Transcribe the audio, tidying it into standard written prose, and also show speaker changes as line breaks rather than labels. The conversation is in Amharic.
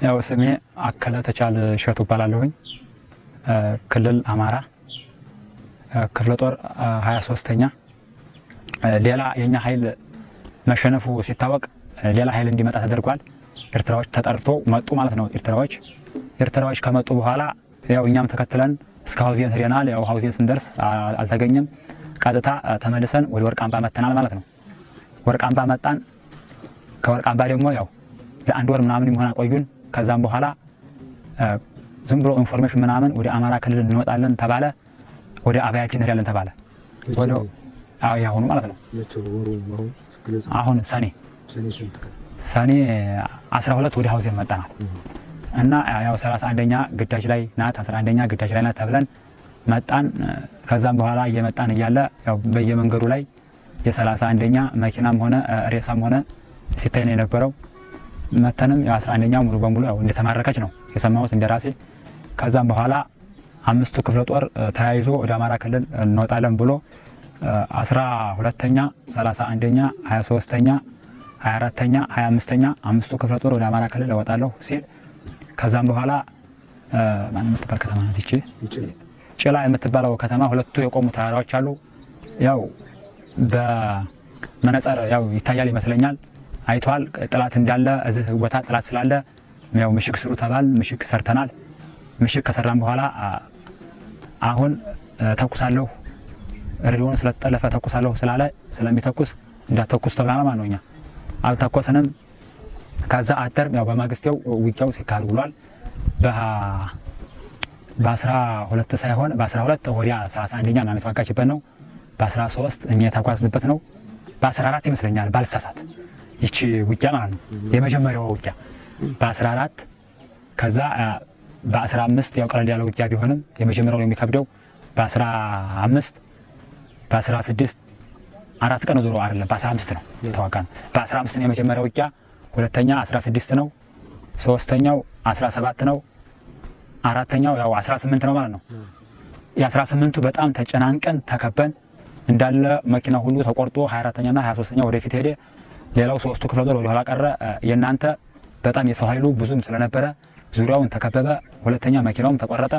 ያው ስሜ አከለ ተቻለ እሸቱ እባላለሁኝ። ክልል አማራ፣ ክፍለ ጦር 23ኛ። ሌላ የኛ ኃይል መሸነፉ ሲታወቅ ሌላ ኃይል እንዲመጣ ተደርጓል። ኤርትራዎች ተጠርቶ መጡ ማለት ነው። ኤርትራዎች ከመጡ በኋላ ያው እኛም ተከትለን እስከ ሀውዜን ሄደናል። ያው ሀውዜን ስንደርስ አልተገኘም። ቀጥታ ተመልሰን ወደ ወርቅ አምባ መጥተናል ማለት ነው። ወርቅ አምባ መጣን። ከወርቅ አምባ ደግሞ ያው ለአንድ ወር ምናምን የሚሆን አቆዩን። ከዛም በኋላ ዝም ብሎ information ምናምን ወደ አማራ ክልል እንወጣለን ተባለ። ወደ አብያጅ እንሄዳለን ተባለ። ወደ አዎ ያሁኑ ማለት ነው። አሁን ሰኔ 12 ወደ ሀውዜን መጣናል እና ያው 31ኛ ግዳጅ ላይ ናት፣ 11ኛ ግዳጅ ላይ ናት ተብለን መጣን። ከዛም በኋላ እየመጣን እያለ ያው በየመንገዱ ላይ የ31ኛ መኪናም ሆነ ሬሳም ሆነ ሲታይ ነው የነበረው። መተንም ያው 11ኛ ሙሉ በሙሉ ያው እንደተማረከች ነው የሰማሁት እንደራሴ። ከዛም በኋላ አምስቱ ክፍለ ጦር ተያይዞ ወደ አማራ ክልል እንወጣለን ብሎ 12ኛ፣ 31ኛ፣ 23ኛ፣ 24ኛ፣ 25ኛ አምስቱ ክፍለ ጦር ወደ አማራ ክልል እወጣለሁ ሲል፣ ከዛም በኋላ ማን የምትባል ከተማ ናት ይቺ? ጭላ የምትባለው ከተማ ሁለቱ የቆሙ ተራራዎች አሉ። ያው በመነጽር ያው ይታያል ይመስለኛል። አይቷል። ጥላት እንዳለ እዚህ ቦታ ጥላት ስላለ ያው ምሽግ ስሩ ተባል። ምሽግ ሰርተናል። ምሽግ ከሰራን በኋላ አሁን ተኩሳለሁ፣ ሬዲዮን ስለተጠለፈ ተኩሳለሁ ስላለ ስለሚተኩስ እንዳተኩስ ተብለናል ማለት ነው። እኛ አልተኮስንም። ከዛ አተር ያው በማግስቴው ውጊያው ሲካሄድ ውሏል። በ12 ሳይሆን በ12 ወዲያ 31ኛ ምናምን የተዋጋችበት ነው። በ13 እኛ የተጓዝንበት ነው። በ14 ይመስለኛል ባልሳሳት ይቺ ውጊያ ማለት ነው፣ የመጀመሪያው ውጊያ በ14። ከዛ በ15 ያው ቀለል ያለው ውጊያ ቢሆንም የመጀመሪያው የሚከብደው በ15፣ በ16፣ 4 ቀን ዞሮ አይደለም፣ በ15 ነው የተዋጋ ነው። በ15 ነው የመጀመሪያው ውጊያ፣ ሁለተኛ 16 ነው፣ ሶስተኛው 17 ነው፣ አራተኛው ያው 18 ነው ማለት ነው። የ18ቱ በጣም ተጨናንቀን ተከበን እንዳለ መኪና ሁሉ ተቆርጦ 24ኛና 23ኛ ወደፊት ሄደ። ሌላው ሶስቱ ክፍለ ጦር ወደኋላ ቀረ። የእናንተ በጣም የሰው ኃይሉ ብዙም ስለነበረ ዙሪያውን ተከበበ። ሁለተኛ መኪናውም ተቆረጠ።